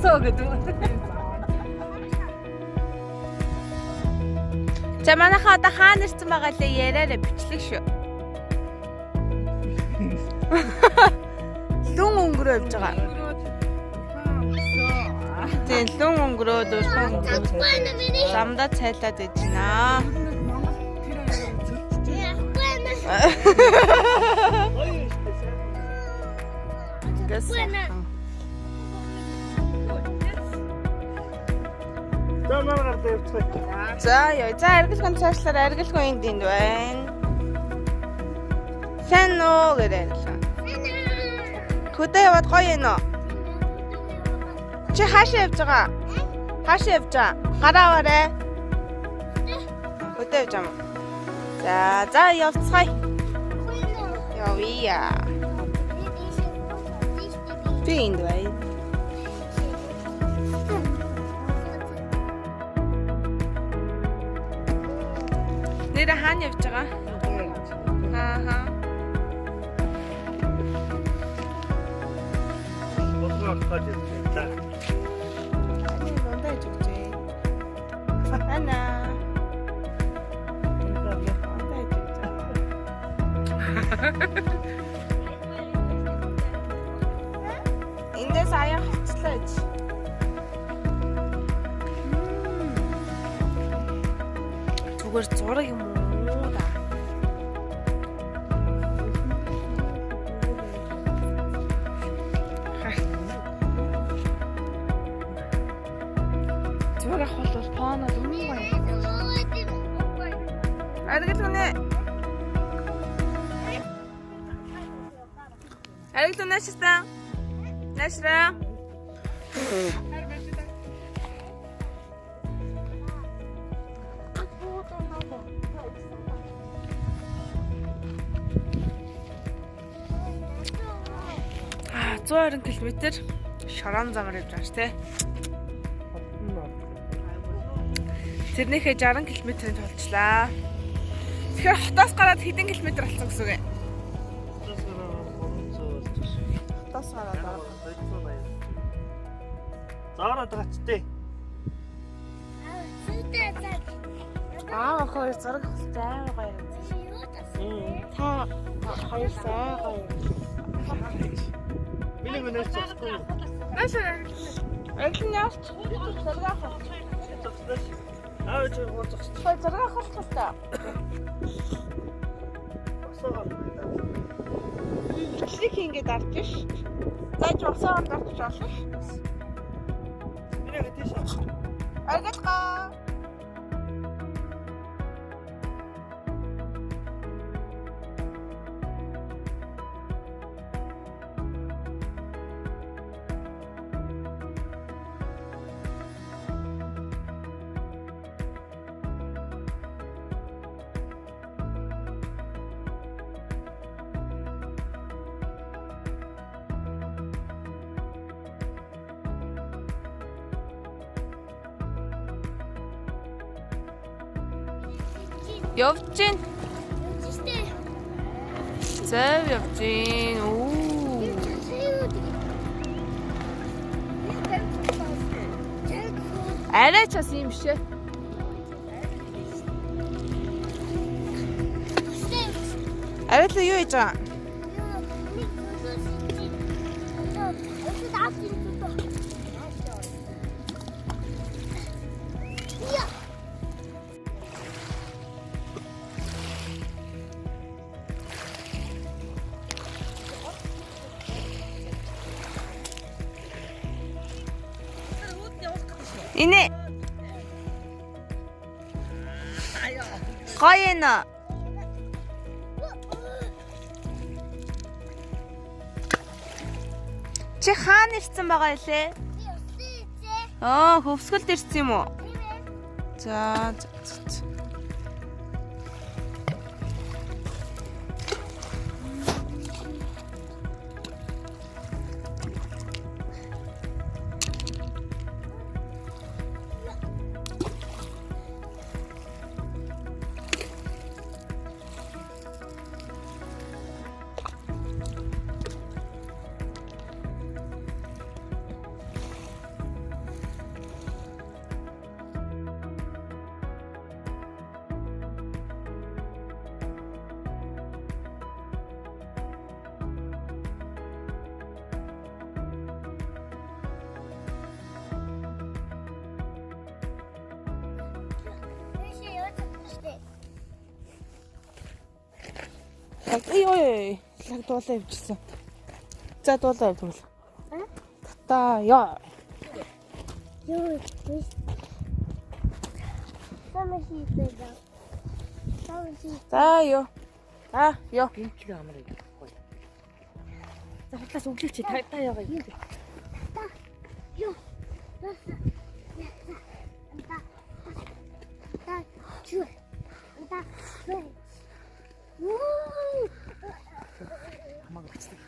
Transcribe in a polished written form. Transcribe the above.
Зогсоо гэдэг. За манайхаа одоо хаана ирсэн байгаа лээ яриараа бичлэг шүү. Лүн өнгөрөө явж байгаа. Тийм лүн өнгөрөө дурхан өнгөрөө. Замдаа цайлаад иж байна. Ингээс За манай гардаа явцгаая. За ёо. За аргалгын цаашлаар аргалгын энд энд байна. Сайн уу гэрээ аргалгын. Хөдөө яваад гоё юм уу? Чи хаашаа явж байгаа? Хаашаа явж байгаа? Гараа аваарэ. Хөдөө явж байгаа юм уу? За за явцгаая. Явъя. Би энд байна. Нэрэ хаана явж байгаа? Аа. Болгоо авах гэж явж байна. Дундаа иж өгчээ. Ана. Дундаа иж өгч. Эндээс аяа хавчлаа иж. Зүгээр зураг юм уу да. Зураг авах бол фонод үнэн гоё. Аргил үнэ. Аргил үнэ шистэн. Нашра. Аа 120 км шорон замаар явж байгаа ш тэ. Тэрнийхээ 60 км-ийн тулчлаа. Тэгэхээр хотоос гараад хэдэн километр болсон гэсэн үг юм? Хотоос гараад. Заараад гацтэй. Аа хоёр зураг авах амар гоё юм. Та хоёр сайн гоё. Миний гүнээс зогсохгүй. Нааш арилн яарч зураг авах. Зогсноо. Аа чи гоо зогсчих. Хоёр зураг авах хэрэгтэй. Босоогоор. Бичлэг хийнгээ дарж ш. За чи усаар дарж болно ш. Миний тийш. Аргалгаа. Явж гин. Зав явж гин. Оо. Арай ч бас юм биш ээ. Арай л юу хийж байгаа? Инэ. Гоё нэ. Чи хаана ирсэн байгаа илээ? Аа, хөвсгөлд ирсэн юм уу? За, за, за. Ой ой. Лаг дуулаа явчихсан. За дуулаа яв тэгвэл. Татаа ёо. Юу вэ? Сама хийдэг. Сама хийдэг. За ёо. За ёо. Гинтлэг амар юм. За хутлаас өглөөч та та ягаа. Та. Юу? Та. Та. Чү. Та. Уу. Хамаагүй бичдэг.